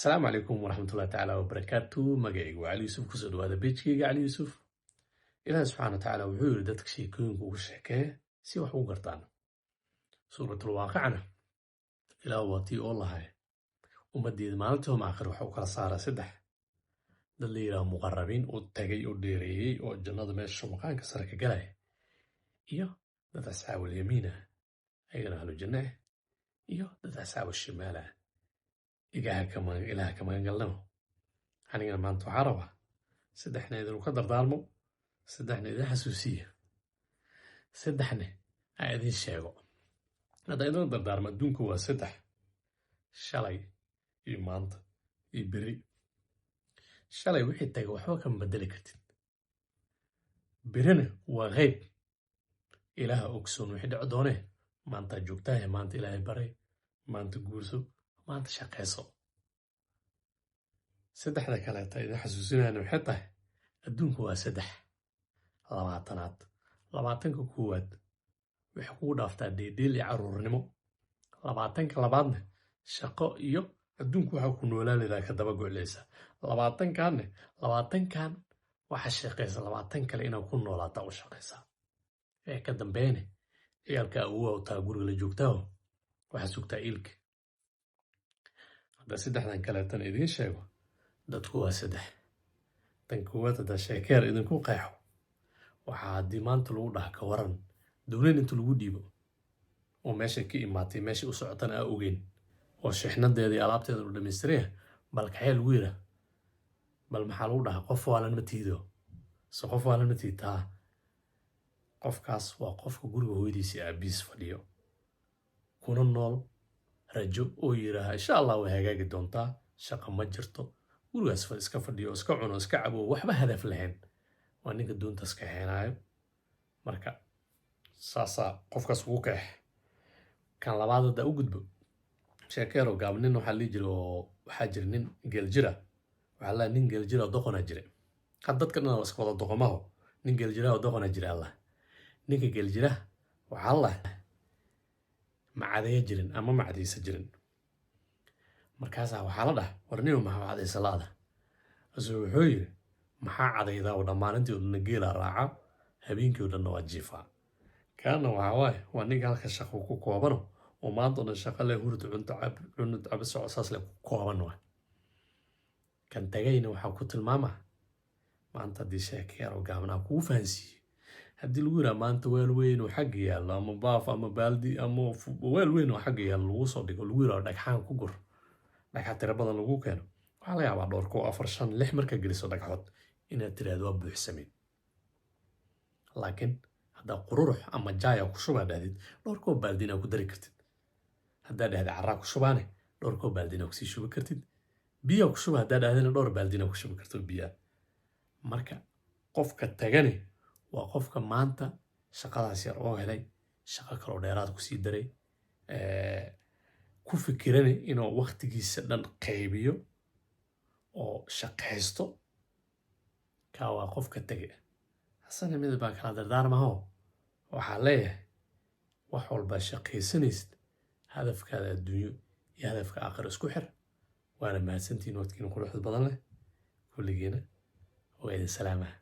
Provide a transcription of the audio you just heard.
Asalaamu calaykum waraxmatullahi tacaala wabarakaatu. Magacaygu waa Cali Yuusuf. Kusoo dhawaada page-keyga Cali Yuusuf. Ilaahi subxaana wa tacaala wuxuu yidhi dadka sheekooyinka ugu sheekee si wax ugu gartaan. Suuratul Waaqicana Ilaah waa tii oo lahay ummaddeeda maalinta hom aakhir waxa u kala saaraa saddex dad la yidhaha: muqarabiin oo tagay oo dheereeyey oo jannada meesha maqaanka sare ka galaya, iyo dad asxaabul yamiin ah, ayagana ahlu janno ah, iyo dad asxaabu shimaal ah. Ilaaha ka magan galnamo. Anigana maanta waxaa rabaa saddexna idinku ka dardaarmo, saddexna idin xasuusiya, saddexna aan idin sheego. Hadda idin dardaarmo, adduunku waa saddex: shalay iyo maanta iyo beri. Shalay wixii tagay waxba kama bedeli kartid. Berina waa qeyb, Ilaaha ogsoon wixii dhici doonee. Maantaa joogtahay, maanta Ilaahay baray, maanta guurso, maanta shaqayso. Saddexda kaleeta idin xasuusinayana waxay tahay adduunku waa saddex 20aad. 20ka koowaad waxay kugu dhaaftaa dheeldheel iyo caruurnimo. 20ka labaadna shaqo iyo adduunku waxaa ku noolaanaydaa ka daba goclaysa. 20kanne, 20kan waxa shaqaysa 20 kale inaad ku noolaataa u shaqaysaa. Ee ka dambeyne ciyaalka awowa u taa, guriga la joogtaaho, waxaa sugtaa iilka. Hadda saddexdan kaleetana idiin sheego, dadku waa saddex. Tan koowaad haddaa sheekeer idinku qeexo, waxaa haddii maanta lagu dhaha ka waran dowlad inta lagu dhiibo oo meesha ka imaatay, meesha u socotana aa ogeyn, oo shixnadeeda iyo alaabteeda u dhamaystiraya, bal kaxee lagu yidhaa? Bal maxaa lagu dhahaa? Qof waalan ma tiido? Se qof waalan ma tiitaa? Qofkaas waa qofka guriga hooyadiisa iyo aabihiis fadhiyo, kuna nool rajo oo yidhaaha insha Allah way hagaagi doontaa, shaqa ma jirto, gurigaas iska fadhiyo, iska cuno, iska cabo, waxba hadaf lahayn. Waa ninka doontaas kaxeenaayo. Marka saasaa qofkaas ugu keex. Kan labaad hadda u gudbo, sheekeero gaab. Nin waxaa lihi jira oo waxaa jira nin geeljira. Waxaa la nin geeljira oo doqona jira. Had dadka dhan waa iska wada doqomaho. Nin geeljira oo doqona jira. Allah, ninka geeljiraha waxaa la ma cadeeya jirin ama ma cadaysa jirin. Markaasaa waxaa la dhaha, war nimo, maxaa cadaysa la'da? Asuu wuxuu yidhi, maxaa cadaydaa oo dhan? Maalintii oo dhanna geelaa raaca, habeenkii oo dhanna waa jiifaa. Kaana waxaa waaye waa ninka halka shaqo ku koobano oo maanta oo dhan shaqo leh, hurd, cunto, cab, cunud, cab, soco, saas leh ku kooban waay. Kan tagayna waxaa ku tilmaamaa maanta haddii sheekeer oo gaaban aan kugu fahansiiyo, haddii lagu yidhaha maanta weel weyn oo xagga yaallo ama baaf ama baaldi ama weel weyn oo xagga yaallo lagu soo dhigo, lagu yidhaho dhagxaan ku gur, dhagxa tiro badan lagu keeno, waxaa laga yaabaa dhowr kow, afar, shan, lix markaa geliso dhagxood inaad tiraahdo waa buuxsameen. Laakiin haddaa qururux ama jaaya ku shubaa dhahdid, dhowr koo baaldi inaad ku dari kartid. Haddaa dhahdid carraa ku shubaane, dhowr koo baaldi inaad kusii shubi kartid. Biyaa ku shuba haddaa dhahdina, dhowr baaldi inaad ku shubi karto biyaa. Marka qofka tagani waa qofka maanta shaqadaas yar oo helay, shaqo kaloo dheeraad kusii daray, ku fikirani inuu waqtigiisa dhan qaybiyo oo shaqaysto. Kaa waa qofka tegay. Hasana mid baa kala dardaarmaho. Waxaa leeyahay, wax walbaa shaqaysanaysid, hadafkaada adduunyo iyo hadafka aakhiro isku xir. Waana mahadsantihiin, waqtigiina quruxda badan leh kulligiina. Waa idin salaamaha.